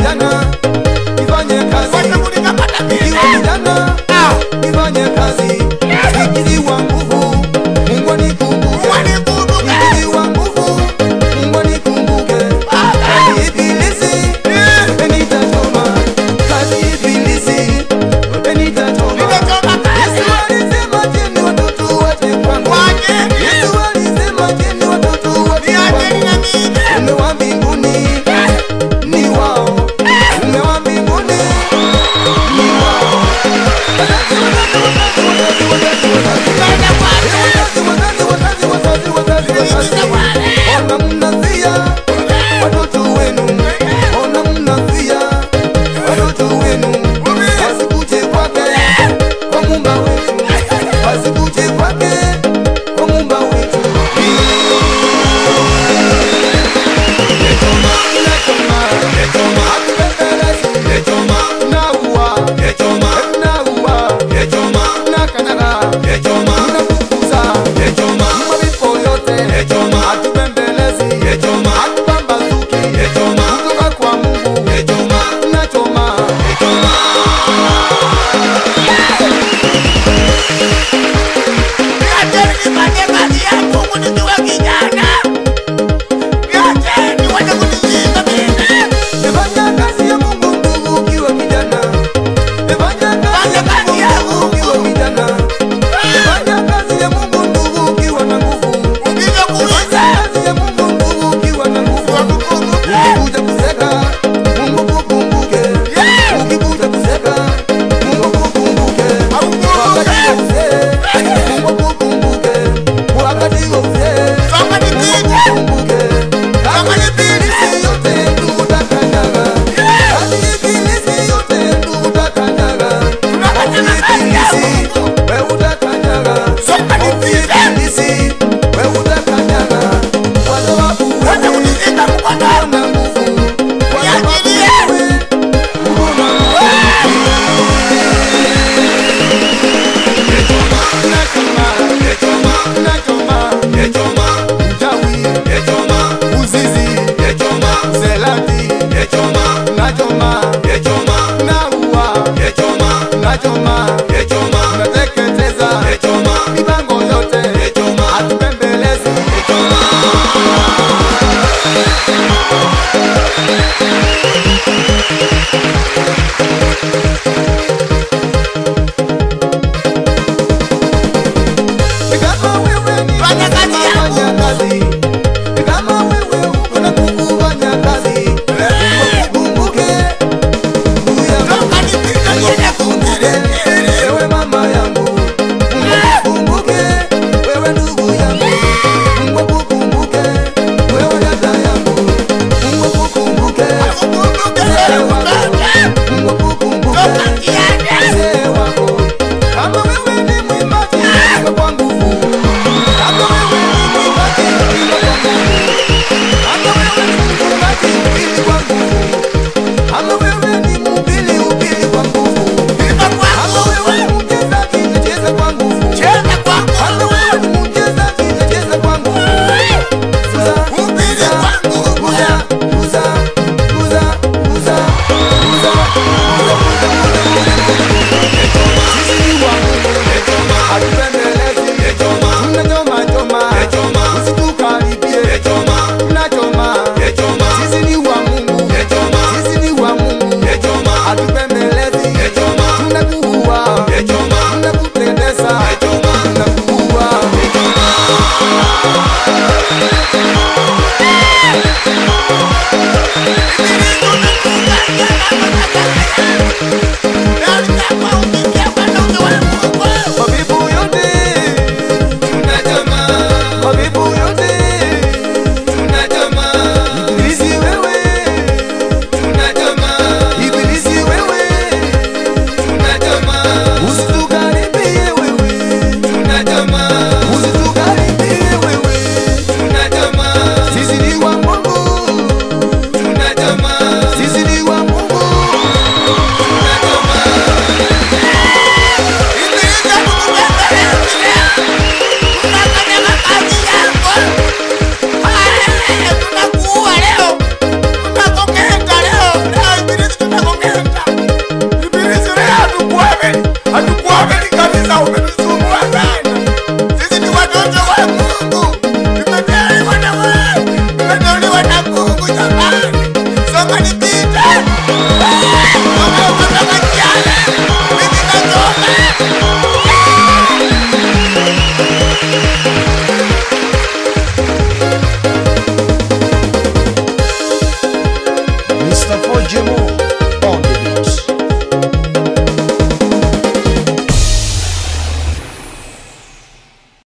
kijana, nifanye kazi. Nikiwa kijana, nifanye kazi. Nikiwa nguvu, Mungu anikumbuke. Nikiwa nguvu, Mungu anikumbuke. Kazi ibilisi, nitachoma. Kazi ibilisi, nitachoma. Yesu alisema jeni watoto waje kwangu. Yesu alisema jeni watoto waje kwangu. Mume wa mbinguni ni wao. Mume wa mbinguni ni wao. Wazazi, wazazi, wazazi, wazazi, wazazi. Ona mnazia watoto wenu. Ona mnazia watoto wenu. Wasikuje kwake kwa Muumba wetu. Wasikuje kwake kwa Muumba wetu. Kutoka kwa Mungu nachoma. Niacheni nifanye kazi ya Mungu nikiwa kijana. Niacheni waje kunishika mimi. Efanya kazi ya Mungu ndugu ukiwa kijana. Efanya kazi ya Mungu ndugu ukiwa kijana. Efanya kazi ya Mungu ndugu ukiwa na nguvu. Ukija kuuliza, Efanya kazi ya Mungu ndugu ukiwa na nguvu. Ukikuja kuseka, Mungu kukumbuke. Ukikuja kuseka, Mungu kukumbuke. Wakati wa uzee, Mungu kukumbuke. Wakati wa uzee, Soma Mungu nipite. kukumbuke. Soma nipite. Ibilisi yote tutakanyaga. Kazi ibilisi yote tutakanyaga. Tunakanyaga kazi ya Ibilisi, Mungu. wewe utakanyaga. Soma nipite. Ibilisi, wewe utakanyaga. Kwa sababu Waje wewe kunishika mkono. una nguvu. Kwa sababu Niachilie. wewe una nguvu. Nachoma, uchawi, uzizi, selati, nachoma, naua, nachoma.